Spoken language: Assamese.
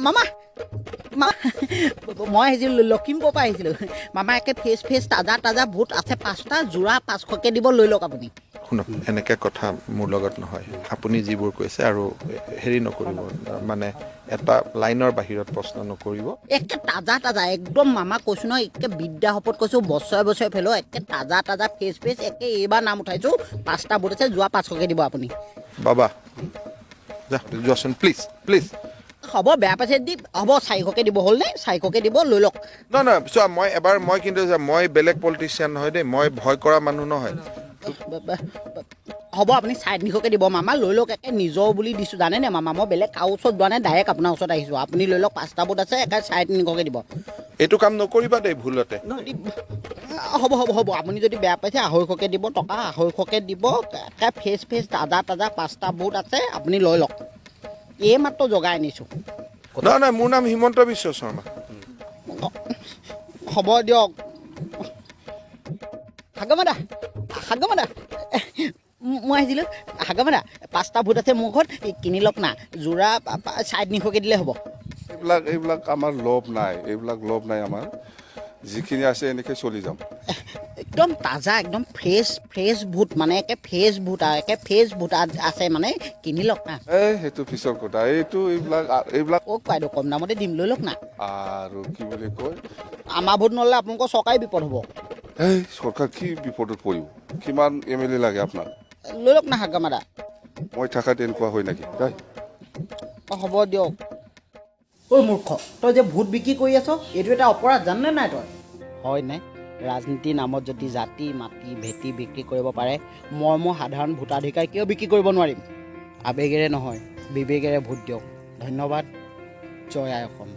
মামা, মামা, মই আহিছিলোঁ, লখিমপুৰৰ পৰা আহিছিলোঁ মামা। একে ফ্ৰেছ ফ্ৰেছ, তাজা তাজা বুট আছে পাঁচটা, যোৰা 500কৈ দিব, লৈ লওক আপুনি। শুনক, এনেকৈ কথা মোৰ লগত নহয়। আপুনি যিবোৰ কৈছে আৰু হেৰি নকৰিব, মানে এটা লাইনৰ বাহিৰত প্ৰশ্ন নকৰিব। একে তাজা তাজা একদম মামা, কৈছোঁ নহয়, একে বিদ্যা শপত কৈছোঁ, বছৰে বছৰে ফেলো। একে তাজা তাজা, ফ্ৰেছ ফ্ৰেছ, একে এইবাৰ নাম উঠাইছোঁ। পাঁচটা বুট আছে, যোৰা 500কৈ দিব আপুনি। বাবা, যা, যোৱাচোন, প্লিজ প্লিজ। হ'ব, বেয়া পাইছে যদি হ'ব, 400কৈ দিব, হ'লনে? 400কৈ দিব, লৈ লওক। নহয় নহয়, চোৱা, মই এবাৰ মই কিন্তু মই বেলেগ পলিটিচিয়ান নহয় দেই, মই ভয় কৰা মানুহ নহয়। হ'ব, আপুনি 350কৈ দিব মামা, লৈ লওক। একে নিজৰ বুলি দিছোঁ, জানেনে মামা? মই বেলেগ কাৰো ওচৰত যোৱা নাই, ডাইৰেক্ট আপোনাৰ ওচৰত আহিছোঁ। আপুনি লৈ লওক, পাঁচটা বুট আছে, একে 350কৈ দিব। এইটো কাম নকৰিবা দেই ভুলতে। হ'ব হ'ব হ'ব, আপুনি যদি বেয়া পাইছে 250কৈ দিব টকা, 250কৈ দিব। একে ফ্ৰেছ ফ্ৰেছ, তাজা তাজা পাঁচটা বুট আছে, আপুনি লৈ লওক। এই মাত্ৰ জগাই আনিছোঁ। নহয় নহয়, মোৰ নাম হিমন্ত বিশ্ব শৰ্মা। হ'ব দিয়ক। হাগমাদা, হাগমাদা, মই আহিছিলোঁ। হাগমাদা, পাঁচটা বুট আছে মোৰ ঘৰত, এই কিনি লওক না, যোৰা 350কৈ দিলে হ'ব। এইবিলাক আমাৰ লোভ নাই, এইবিলাক লোভ নাই আমাৰ। যিখিনি আছে এনেকৈ চলি যাম। একদম তাজা, একদম ফ্ৰেছ ফ্ৰেছ বুট, মানে একে ফ্ৰেছ বুট আৰু একে ফ্ৰেছ বুট আছে, মানে কিনি লওক না। এই সেইটো পিছৰ কথা, এইটো এইবিলাক এইবিলাক কওক বাইদেউ, কম দামতে দিম, লৈ লওক না। আৰু কি বুলি কয়? আমাৰ ভোট নল'লে আপোনালোকৰ চৰকাৰী বিপদ হ'ব। এই চৰকাৰ কি বিপদত পৰিব? কিমান এম এল এ লাগে আপোনাক? লৈ লওক না হাগামাদা। মই থাকাত এনেকুৱা হয় নেকি? দেই। অ, হ'ব দিয়ক। ঐ মূৰ্খ, তই যে ভোট বিক্ৰী কৰি আছ, এইটো এটা অপৰাধ, জাননে নাই তই? হয়নে? ৰাজনীতিৰ নামত যদি জাতি মাটি ভেটি বিক্ৰী কৰিব পাৰে, মই মোৰ সাধাৰণ ভোটাধিকাৰ কিয় বিক্ৰী কৰিব নোৱাৰিম? আৱেগেৰে নহয়, বিবেকেৰে ভোট দিয়ক। ধন্যবাদ। জয় আই অসম।